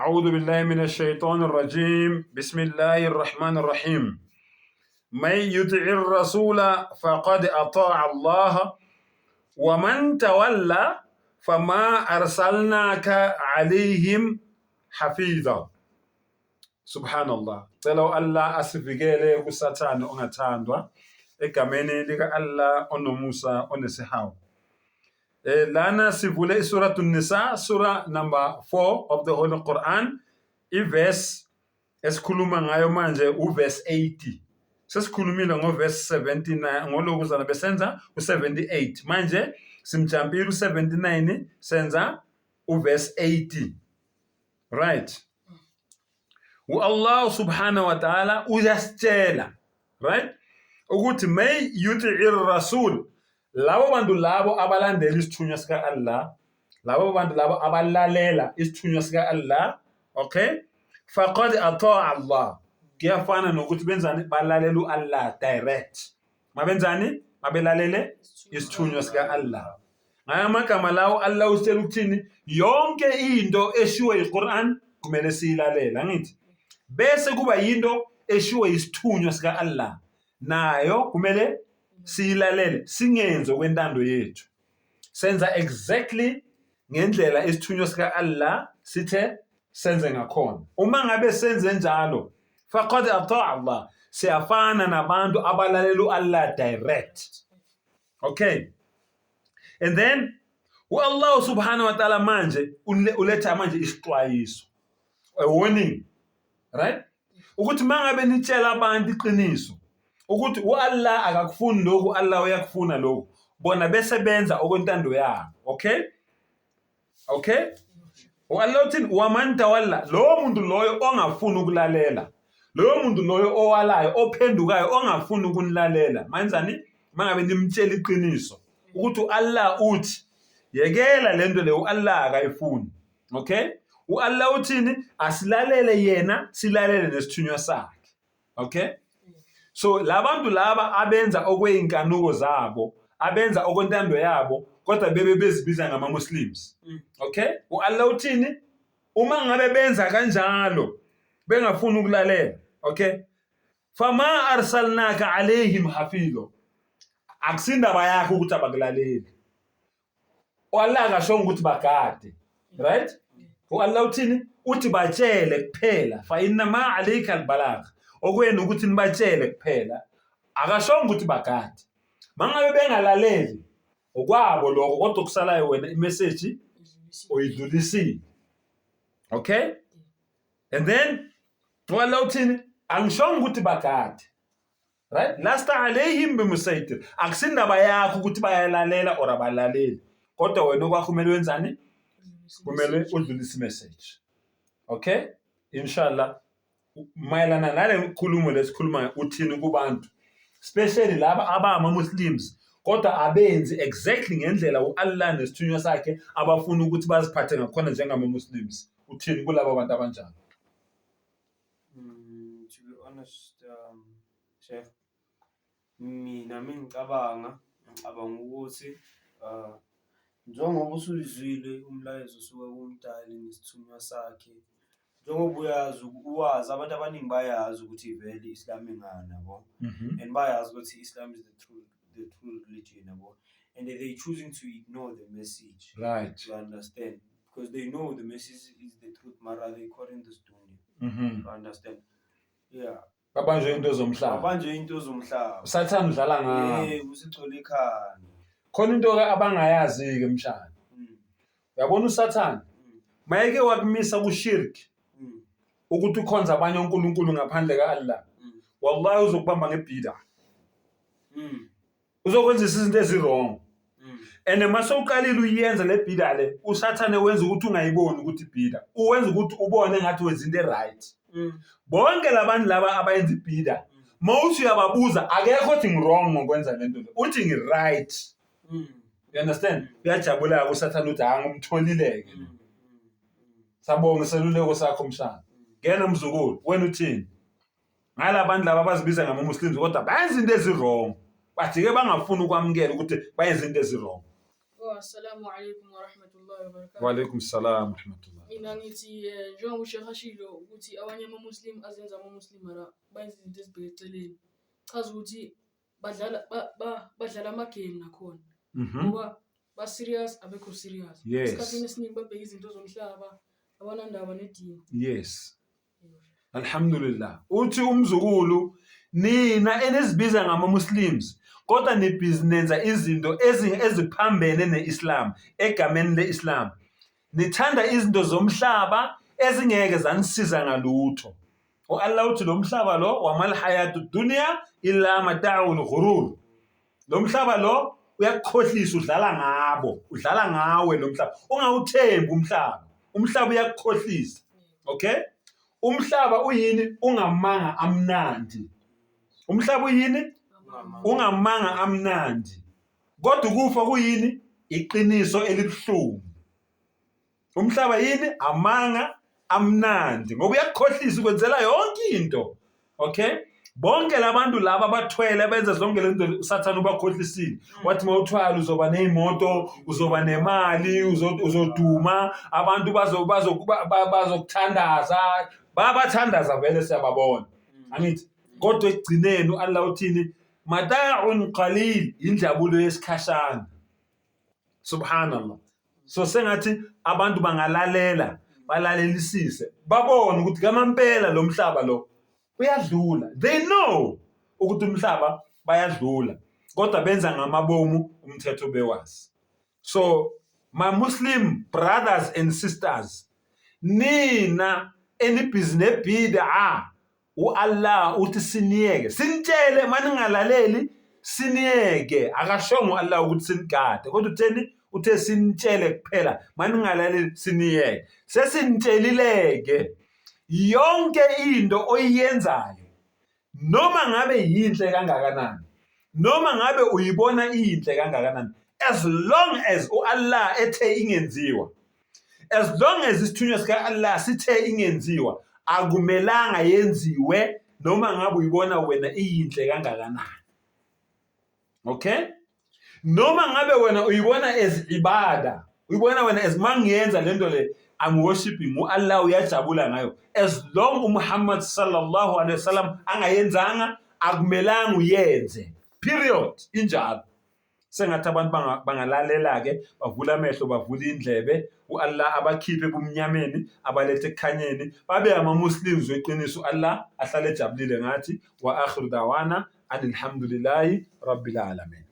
أعوذ بالله من الشيطان الرجيم بسم الله الرحمن الرحيم من يطع الرسول فقد أطاع الله ومن تولى فما أرسلناك عليهم حفيظا. Subhanallah. Cela u-Allah asivikele kuSathane ongathandwa egameni lika-Allah onomusa onesihawu. Lana sivule iSurah An-Nisa, sura number 4 of the Holy Quran, iverse esikhuluma ngayo manje uverse 80. Sesikhulumile ngoverse 79 ngolokuzana besenza u78. Manje simjampile u79 senza uverse 80. Right. U-Allah subhanahu wa ta'ala uyasitshela, right? Ukuthi may yuti'ir rasul, labo bantu labo abalandela isithunywa sika Allah, labo bantu labo abalalela isithunywa sika Allah, okay? Faqad ata'a Allah. Kuyafana nokuthi benzani? Balalela u-Allah direct. Mabenzani? Mabelalele isithunywa sika Allah. Ngaya amagama lawo Allah usitshela ukuthini? Yonke into eshiwo yiQuran kumele siyilalele, angithi? Bese kuba yinto eshiwo yisithunywa sika Allah. Nayo kumele siyilalele, singenzi okwentando yethu. Senza exactly ngendlela isithunywa sika Allah sithe senze ngakhona. Uma ngabe senze njalo, faqad ata Allah, siyafana nabantu abalalela u-Allah direct. Okay. And then u-Allah subhanahu wa ta'ala manje uletha manje isixwayiso, a warning, right? Ukuthi mangabe nitshela abantu iqiniso ukuthi u-Allah akakufuni lokhu, u-Allah uyakufuna lokhu, bona bese benza okwentando yabo. Okay? Okay? U-Allah uthini? Waman tawalla, lowo muntu loyo ongafuni ukulalela, loyo muntu loyo owalayo, ophendukayo, ongafuni ukunilalela, menzani? Mangabe nimtshela iqiniso ukuthi u-Allah uthi yekela lento leyo, u-Allah akayifuni. Okay? U-Allah uthini? Asilalele yena, silalele nesithunywa sakhe. Okay? So labantu laba abenza okweyinkanuko zabo, abenza okwentando yabo, kodwa bebe bezibiza ngama-Muslims. Okay? U-Allah uthini? Uma ngabe benza kanjalo bengafuni ukulalela, okay? Fama arsalnaka alaihim hafizo. Akusindaba yakho ukuthi abakulaleli. U-Allah akashongo ukuthi bagade, right? U-Allah uthini? Uthi batshele kuphela, fa inna ma alayka albalagh, okwenu ukuthi nibatshele kuphela. Akashongo ukuthi bagade. Mangabe bengalaleli okwabo lokho, kodwa okusalayo wena imessage oyidlulisile. Okay? And then u-Allah uthini? Angishongo ukuthi bagade. Right? Lasta alayhim bimusaitir. Akusindaba yakho ukuthi bayalalela or abalaleli. Kodwa wena okwakho kumele wenzani? Kumele udlulise message. Okay? Inshallah mayelana nale nkulumo lesikhulumayo uthini kubantu, especially laba abama Muslims kodwa abenzi exactly ngendlela uAllah nesithunywa sakhe abafuna ukuthi baziphathe ngakhona njengama Muslims, uthini kulabo bantu abanjalo? To be honest, Sheikh, mina mengicabanga, ngicabanga ukuthi njengoba usuyizwile umlayezo osuka kuMdali nesithunywa sakhe, njengoba uyazi uwazi, abantu abaningi bayazi ukuthi vele i-Islam ingani, yabo. And bayazi ukuthi i-Islam is the true religion, yabo. And they choosing to ignore the message. You understand? Because they know the message is the truth, mara they caught in this dunya. You understand? Yeah. Babanjwe into zomhlaba. Babanjwe into zomhlaba. Usathane udlala ngabo. Usigcwele ekhanda. Khona into ke abangayazi ke mshana. Uyabona uSathane? Mayeke wakumisa kushirk ukuthi ukhonza abanye onkulunkulu ngaphandle kaAllah. Wallahi uzokubamba ngebida. Uzokwenzisa izinto ezi-wrong. And mase uqalile uyenza le bida le, uSathane wenza ukuthi ungayiboni ukuthi ibida. Uwenza ukuthi ubone ngathi wenza into e-right. Bonke labantu laba abayenza ibida, mawuthi uyababuza akekho othi ngi-wrong ngokwenza lento le. Uthi ngi-right. You understand? Uyajabula ke uSathane uthi ha ngumtholile ke. Sabonga iseluleko sakho mshana. Ngena mzukulu, wena uthini? Ngalabantu laba abazibiza ngama-Muslims kodwa bayenza into ezi-wrong. Bajike bangafuni ukwamukela ukuthi bayenza into ezi-wrong. Oh, assalamu alaikum wa rahmatullahi wa barakatuh. Wa alaikum salam wa rahmatullahi. Mina ngithi njengoba uSheikh ashilo ukuthi abanye ama-Muslim azenza ama-Muslim mara bayenza izinto ezibheke eceleni. Chaza ukuthi badlala badlala ama-game nakhona. Ngoba ba-serious abekho serious. Esikhathini esiningi babheka izinto zomhlaba, abanandaba nedini. Yes. Alhamdulillah. Uthi umzukulu nina enizibiza ngama-Muslims kodwa nibhizi nenza izinto eziphambene ne-Islam egameni le-Islam. Nithanda izinto zomhlaba ezingeke zanisiza ngalutho. U-Allah uthi lo mhlaba lo wamal hayatu dunya illa mata'ul ghurur. Lo mhlaba lo uyakukhohlisa udlala ngabo, udlala ngawe lo mhlaba. Ungawuthembi umhlaba. Umhlaba uyakukhohlisa. Okay? Umhlaba uyini? Ungamanga amnandi. Umhlaba uyini? Ungamanga amnandi. Kodwa ukufa kuyini? Iqiniso elibuhlungu. Umhlaba yini? Amanga amnandi ngoba uyakukhohlisa ukwenzela yonke into. Okay? Bonke labantu laba abathwele benza zonke lezi zinto uSathane ubakhohlisile. Wathi mawuthwala uzoba neyimoto, uzoba nemali, uzoduma, abantu bazokuthandaza. Bayabathandaza vele siyababona. Angithi kodwa ekugcineni u-Allah uthini? Mata'un qalil, injabulo yesikhashana. Subhanallah. So sengathi abantu bangalalela, balalelisise, babone ukuthi kamampela lo mhlaba lo uyadlula. They know ukuthi umhlaba bayadlula, kodwa benza ngamabomu umthetho bewazi. So my Muslim brothers and sisters, nina enibhizi nebid'a, U-Allah uthi siniyeke, sinitshele maningalaleli siniyeke. Akashongo u-Allah ukuthi sinigade, kodwa utheni? Uthe sinitshele kuphela, maningalaleli siniyeke. Sesinitshelile-ke yonke into oyiyenzayo, noma ngabe yinhle kangakanani, noma ngabe uyibona iyinhle kangakanani, as long as u-Allah ethe ingenziwa, as long as isithunywa sika-Allah sithe ingenziwa, akumelanga yenziwe noma ngabe uyibona wena iyinhle kangakanani. Okay? Noma ngabe wena uyibona as ibada, uyibona wena as mangiyenza lento le, I'm worshiping u-Allah uyajabula ngayo. As long uMuhammad sallallahu alaihi wasallam angayenzanga, akumelanga uyenze. Period. Injalo. Sengathi abantu bangalalela-ke, bavule amehlo, bavule indlebe, u-Allah abakhiphe ebumnyameni, abalethe ekukhanyeni, babe ama-Muslims weqiniso, u-Allah ahlale ejabulile ngathi. Wa akhiru dawana anilhamdulillahi rabbil alamin.